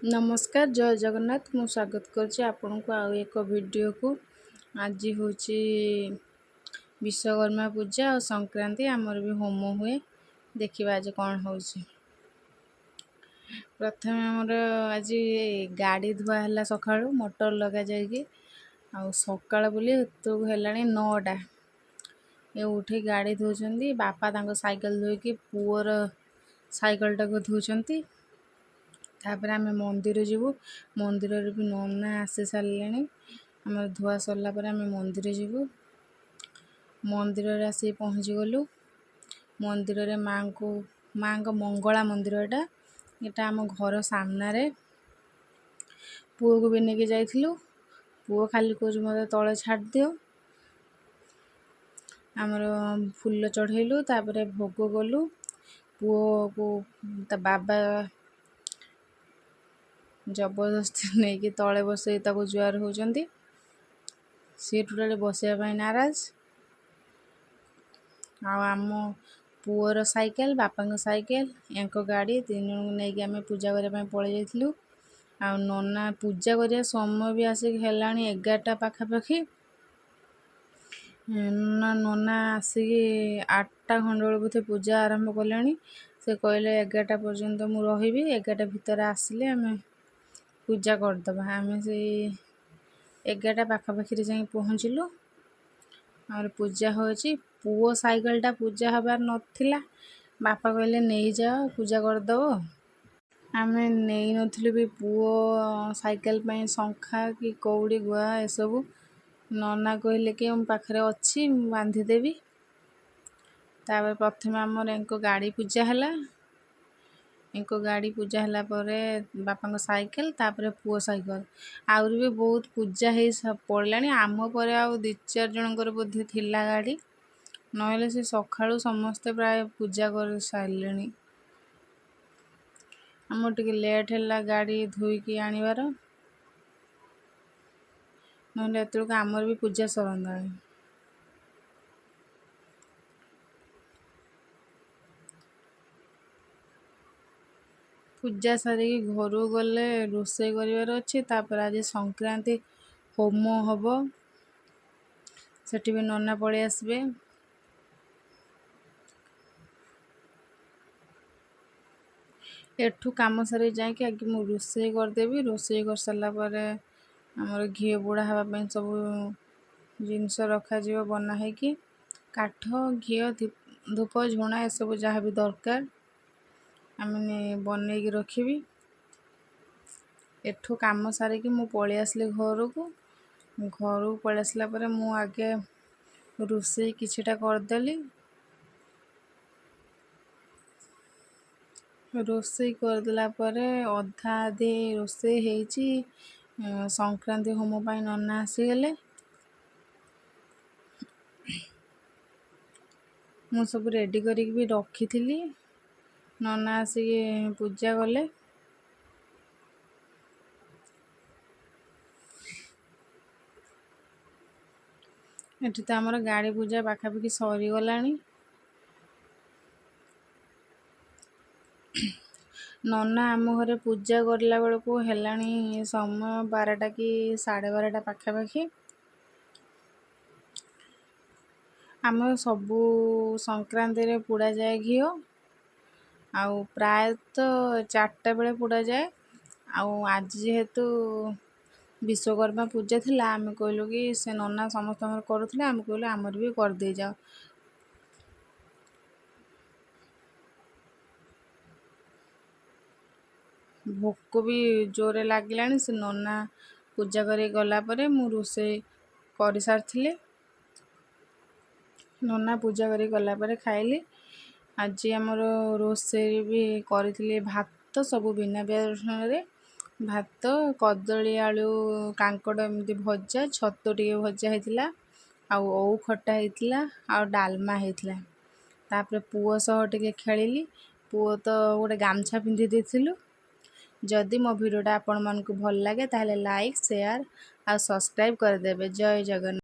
ନମସ୍କାର, ଜୟ ଜଗନ୍ନାଥ। ମୁଁ ସ୍ୱାଗତ କରୁଛି ଆପଣଙ୍କୁ ଆଉ ଏକ ଭିଡ଼ିଓକୁ। ଆଜି ହେଉଛି ବିଶ୍ୱକର୍ମା ପୂଜା ଆଉ ସଂକ୍ରାନ୍ତି। ଆମର ବି ହୋମ ହୁଏ। ଦେଖିବା ଆଜି କ'ଣ ହେଉଛି। ପ୍ରଥମେ ଆମର ଆଜି ଗାଡ଼ି ଧୁଆ ହେଲା ସକାଳୁ ମଟର ଲଗାଯାଇକି। ଆଉ ସକାଳ ବୋଲି ଏତେବେଳକୁ ହେଲାଣି 9ଟା। ଏ ଉଠି ଗାଡ଼ି ଧୋଉଛନ୍ତି ବାପା, ତାଙ୍କ ସାଇକେଲ ଧୋଇକି ପୁଅର ସାଇକେଲଟାକୁ ଧୋଉଛନ୍ତି। ତାପରେ ଆମେ ମନ୍ଦିର ଯିବୁ। ମନ୍ଦିରରେ ବି ନନା ଆସି ସାରିଲେଣି। ଆମର ଧୁଆ ସରିଲା ପରେ ଆମେ ମନ୍ଦିର ଯିବୁ। ମନ୍ଦିରରେ ଆସିକି ପହଞ୍ଚିଗଲୁ। ମନ୍ଦିରରେ ମାଆଙ୍କୁ, ମାଆଙ୍କ ମଙ୍ଗଳା ମନ୍ଦିର ଏଇଟା, ଏଇଟା ଆମ ଘର ସାମ୍ନାରେ। ପୁଅକୁ ବି ନେଇକି ଯାଇଥିଲୁ। ପୁଅ ଖାଲି କହୁଛି, ମୋତେ ତଳେ ଛାଡ଼ିଦିଅ। ଆମର ଫୁଲ ଚଢ଼େଇଲୁ, ତାପରେ ଭୋଗ କଲୁ। ପୁଅକୁ ତା ବାବା ଜବରଦସ୍ତି ନେଇକି ତଳେ ବସେଇ ତାକୁ ଜୁହାର ହେଉଛନ୍ତି। ସିଏ ଟୋଟାଲି ବସିବା ପାଇଁ ନାରାଜ। ଆଉ ଆମ ପୁଅର ସାଇକେଲ, ବାପାଙ୍କ ସାଇକେଲ, ୟାଙ୍କ ଗାଡ଼ି, ତିନି ଜଣଙ୍କୁ ନେଇକି ଆମେ ପୂଜା କରିବା ପାଇଁ ପଳେଇ ଯାଇଥିଲୁ। ଆଉ ନନା ପୂଜା କରିବା ସମୟ ବି ଆସିକି ହେଲାଣି 11ଟା ପାଖାପାଖି। ନା, ନନା ଆସିକି 8ଟା ଖଣ୍ଡ ବେଳୁ ବୋଧେ ପୂଜା ଆରମ୍ଭ କଲେଣି। ସେ କହିଲେ, 11ଟା ପର୍ଯ୍ୟନ୍ତ ମୁଁ ରହିବି, 11ଟା ଭିତରେ ଆସିଲେ ଆମେ ପୂଜା କରିଦେବା। ଆମେ ସେଇ 11ଟା ପାଖାପାଖିରେ ଯାଇ ପହଞ୍ଚିଲୁ। ଆମର ପୂଜା ହେଉଛି। ପୁଅ ସାଇକେଲଟା ପୂଜା ହେବାର ନଥିଲା, ବାପା କହିଲେ ନେଇଯାଅ, ପୂଜା କରିଦେବ। ଆମେ ନେଇନଥିଲୁ ବି ପୁଅ ସାଇକେଲ ପାଇଁ ଶଙ୍ଖା କି କଉଡ଼ି, ଗୁଆ ଏସବୁ। ନନା କହିଲେ କି ମୋ ପାଖରେ ଅଛି, ମୁଁ ବାନ୍ଧିଦେବି। ତାପରେ ପ୍ରଥମେ ଆମର ଏଙ୍କ ଗାଡ଼ି ପୂଜା ହେଲା। ଏଙ୍କ ଗାଡ଼ି ପୂଜା ହେଲା ପରେ ବାପାଙ୍କ ସାଇକେଲ, ତାପରେ ପୁଅ ସାଇକେଲ। ଆହୁରି ବି ବହୁତ ପୂଜା ହେଇ ପଡ଼ିଲାଣି। ଆମ ପରେ ଆଉ ଦୁଇ ଚାରି ଜଣଙ୍କର ବୋଧେ ଥିଲା ଗାଡ଼ି, ନହେଲେ ସେ ସକାଳୁ ସମସ୍ତେ ପ୍ରାୟ ପୂଜା କରି ସାରିଲେଣି। ଆମର ଟିକେ ଲେଟ୍ ହେଲା ଗାଡ଼ି ଧୋଇକି ଆଣିବାର, ନହେଲେ ଏତେବେଳକୁ ଆମର ବି ପୂଜା ସରନ୍ତାଣି। ପୂଜା ସାରିକି ଘରକୁ ଗଲେ ରୋଷେଇ କରିବାର ଅଛି। ତାପରେ ଆଜି ସଂକ୍ରାନ୍ତି ହୋମ ହେବ, ସେଠି ବି ନନା ପଳେଇ ଆସିବେ। ଏଠୁ କାମ ସାରିକି ଯାଇକି ଆଗେ ମୁଁ ରୋଷେଇ କରିଦେବି। ରୋଷେଇ କରିସାରିଲା ପରେ ଆମର ଘିଅ ପୋଡ଼ା ହେବା ପାଇଁ ସବୁ ଜିନିଷ ରଖାଯିବ ବନା ହେଇକି। କାଠ, ଘିଅ, ଧୂପ, ଝୁଣା ଏସବୁ ଯାହା ବି ଦରକାର ଆମେ ବନେଇକି ରଖିବି। ଏଠୁ କାମ ସାରିକି ମୁଁ ପଳେଇ ଆସିଲି ଘରକୁ। ଘରକୁ ପଳେଇ ଆସିଲା ପରେ ମୁଁ ଆଗେ ରୋଷେଇ କିଛିଟା କରିଦେଲି। ରୋଷେଇ କରିଦେଲା ପରେ ଅଧା ଅଧି ରୋଷେଇ ହେଇଛି, ସଂକ୍ରାନ୍ତି ହୋମ ପାଇଁ ନନା ଆସିଗଲେ। ମୁଁ ସବୁ ରେଡ଼ି କରିକି ବି ରଖିଥିଲି। ନନା ଆସିକି ପୂଜା କଲେ। ଏଠି ତ ଆମର ଗାଡ଼ି ପୂଜା ପାଖାପାଖି ସରିଗଲାଣି। ନନା ଆମ ଘରେ ପୂଜା କରିଲା ବେଳକୁ ହେଲାଣି ସମୟ 12ଟା କି 12:30 ପାଖାପାଖି। ଆମର ସବୁ ସଂକ୍ରାନ୍ତିରେ ପୋଡ଼ାଯାଏ ଘିଅ, ଆଉ ପ୍ରାୟତଃ 4ଟା ବେଳେ ପୋଡ଼ାଯାଏ। ଆଉ ଆଜି ଯେହେତୁ ବିଶ୍ୱକର୍ମା ପୂଜା ଥିଲା, ଆମେ କହିଲୁ କି ସେ ନନା ସମସ୍ତଙ୍କର କରୁଥିଲେ, ଆମେ କହିଲୁ ଆମର ବି କରିଦେଇ ଯାଅ। ଭୋକ ବି ଜୋରରେ ଲାଗିଲାଣି। ସେ ନନା ପୂଜା କରିକି ଗଲା ପରେ ମୁଁ ରୋଷେଇ କରିସାରିଥିଲି। ନନା ପୂଜା କରିକି ଗଲା ପରେ ଖାଇଲି। ଆଜି ଆମର ରୋଷେଇ ବି କରିଥିଲି ଭାତ, ସବୁ ବିନା ପିଆଜ ରସୁଣରେ। ଭାତ, କଦଳୀ ଆଳୁ କାଙ୍କଡ଼ ଏମିତି ଭଜା, ଛତୁ ଟିକେ ଭଜା ହେଇଥିଲା, ଆଉ ଓଉ ଖଟା ହେଇଥିଲା, ଆଉ ଡାଲମା ହେଇଥିଲା। ତାପରେ ପୁଅ ସହ ଟିକେ ଖେଳିଲି। ପୁଅ ତ ଗୋଟେ ଗାମୁଛା ପିନ୍ଧି ଦେଇଥିଲୁ। ଯଦି ମୋ ଭିଡ଼ିଓଟା ଆପଣମାନଙ୍କୁ ଭଲ ଲାଗେ, ତାହେଲେ ଲାଇକ୍, ସେୟାର ଆଉ ସବସ୍କ୍ରାଇବ୍ କରିଦେବେ। ଜୟ ଜଗନ୍ନାଥ।